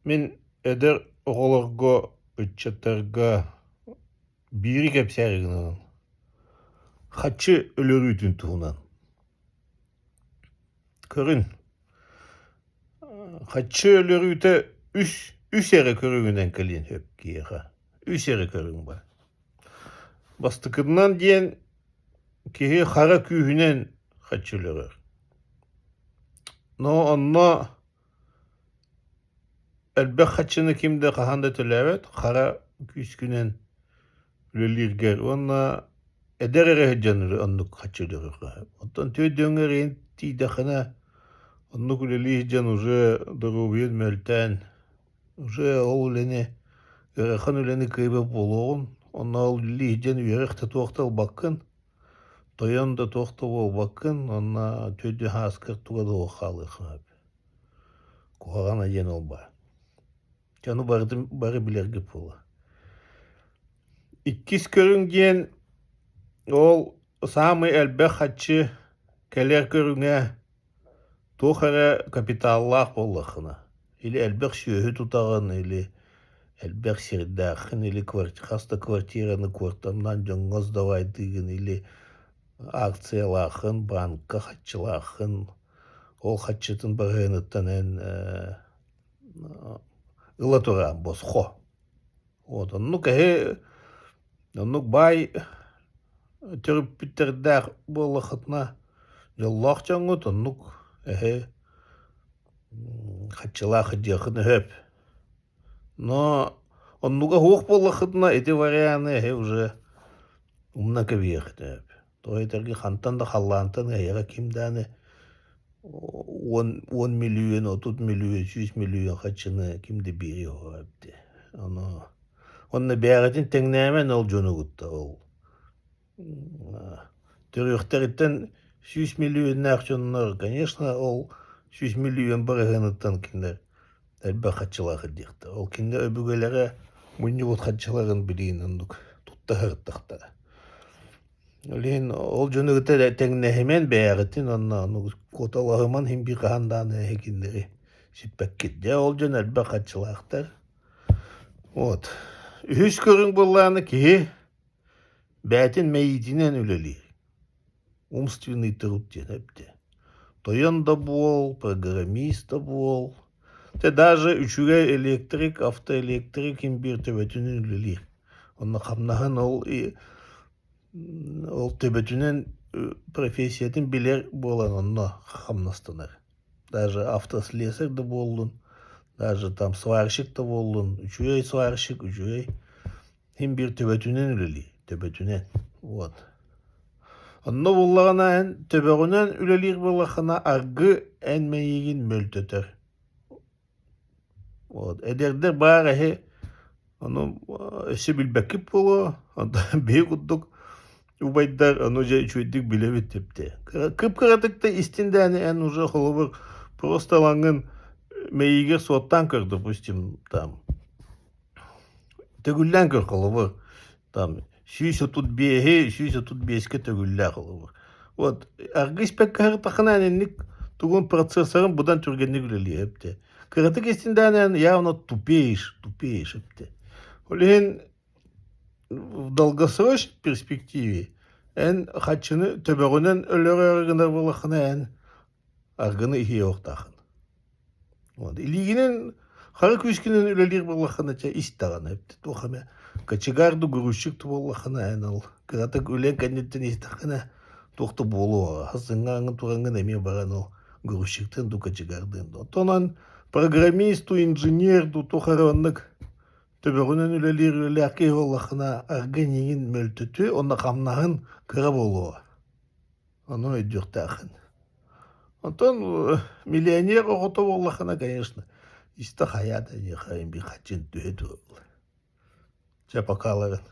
Мин эдэр оҕолорго, ыччаттарга биири кэпсээри гынабын. Хаччы өлөрүүтүн туһунан. Көрүн, хаччы өлөрүүтэ үс үс эрэ көрүҥүнэн кэлиэн сөп киһиэхэ. Үс эрэ көрүҥ баар. Бастакытынан диэн киһи хара күүһүнэн хаччы өлөрөр. Но онно Элбэх хаччыны ким да хаһан да төлөөбөт, хара күүскүнэн үлэлииргэр уонна эдэр эрэ сылдьан оннук хаччы өлөрүөххэ. Оттон түөрт эрэйин тиийдэххинэ оннук үлэлии сылдьан уже доруобуйан мөлтөөн, уже ол үлэни ыарахан үлэни кыайбат буолуоҕун, онно ол үлэлии сылдьан үөрэх да туох да ылбаккын, тойон да туох да буолбаккын, уонна түөрт ааскар туга да суох хаалыаххын сөп. Куһаҕана диэн ол баар. Дьону барытын бары билэргит буолуо. Иккис көрүҥ диэн ол саамай элбэх харчы кэлэр көрүҥэ туох эрэ капиталлаах буоллаххына или элбэх сүөһү тутаҕын или элбэх сирдээххин или хас да квартираны куортамнаан дьоҥҥо сдавайдыыгын или акциялааххын, банкка харчылааххын Ол хаччытын барыаныттан эн ыла тураан босхо. Вот оннук эһи оннук баай төрүппүттэрдээх буоллаххытына дьоллоох дьоҥҥут оннук эһи хаччылаах дьиэхин өһөп. Но оннуга суох буоллаххытына ити варианы эһи уже умна кэбиһиэххит өп. Тоҕо этэргэ хантан да халлаантан эһиэхэ ким даҕаны 10 мөлүйүөн, 30 мөлүйүөн, 100 мөлүйүөн харчыны ким да биэриэ суоҕа эбит. Ону уонна бэйэҕитин тэҥнээмэн ол дьону кытта ол төрүөхтэриттэн 100 мөлүйүөннээх дьоннор, конечно, ол 100 мөлүйүөн бырыһыаныттан кинилэр элбэх харчылаах диэхтэр. Ол кинилэр өбүгэлэрэ мунньубут харчыларын билигин оннук тутта сырыттахтара. Ол иһин ол дьону кытта тэҥнэһимэн бэйэҕитин уонна ону куоталаһыман иһин биир хаһан даҕаны эһигиннэри сиппэккит. Дьэ ол дьон элбэх харчылаахтар. Вот. Үһүс көрүҥ буоллаҕына киһи бэйэтин мэйиитинэн үлэлиир. Умственный труд диэн эбитэ. Тойон да буол, программист да буол. Тэ даже үчүгэй электрик, автоэлектрик ким биир төбөтүнэн үлэлиир. Онно хамнаһын ол ол төбөтүнэн профессиятын билэр буолан онно хамнастанар. Даже автослесарь да буоллун, даже там сварщик да буоллун, үчүгэй сварщик, үчүгэй Син биир төбөтүнэн үлэлиир, төбөтүнэн. Вот. Онно буоллаҕына эн төбөҕүнэн үлэлиир буоллаххына аргы эн мэйиигин мөлтөтөр. Вот. Эдэрдэр баар эһи ону өссө билбэккит буолуо. Онтон биһи курдук убайдар ону дьэ үчүгэйдик билэбит типти. Кып-кыратык да истин дэни эн уже холобур просто ылаҥҥын мэйиигэр суоттаан көр, допустим, там Төгүллээн көр холобур, там 135-и 135-кэ төгүллээ холобур. Вот аргы испэккэ сырыттаххына эн инник тугун процессорын быдан түргэнник үлэлиэ эбитэ. Кыратык истиндээн эн явно тупеешь, тупеешь эбитэ. Ол иһин в долгосрочной перспективе эн хаччыны төбөҕүнэн өлөрөөрү гынар буоллаххына эн аргыны иһиэ уохтааххын. Вот. Илиигинэн хара күүскүнэн үлэлиир буоллаххына чэ ис даҕаны туох эмэ кочегар да грузчик да буоллаххына эн ол кыратык үлэҥ кэнниттэн истэххинэ туох да буолуо сыҥааҥҥын тураҥҥын эмиэ баран ол грузчиктыын дуу кочегардыын дуу оттон программист дуу инженер дуу туох эрэ оннук төбөҕүнэн үлэлиир үлэлээх киһи буоллаххына аргы эйигин мөлтөтүө уонна хамнаһын кыра буолуо Ону өйдүөхтээххин. Онтон миллионер оҕото буоллаххына, конечно, истэ хайаа да эйиэхэ би хаччын түһэ туруо. Чэ, покаларын.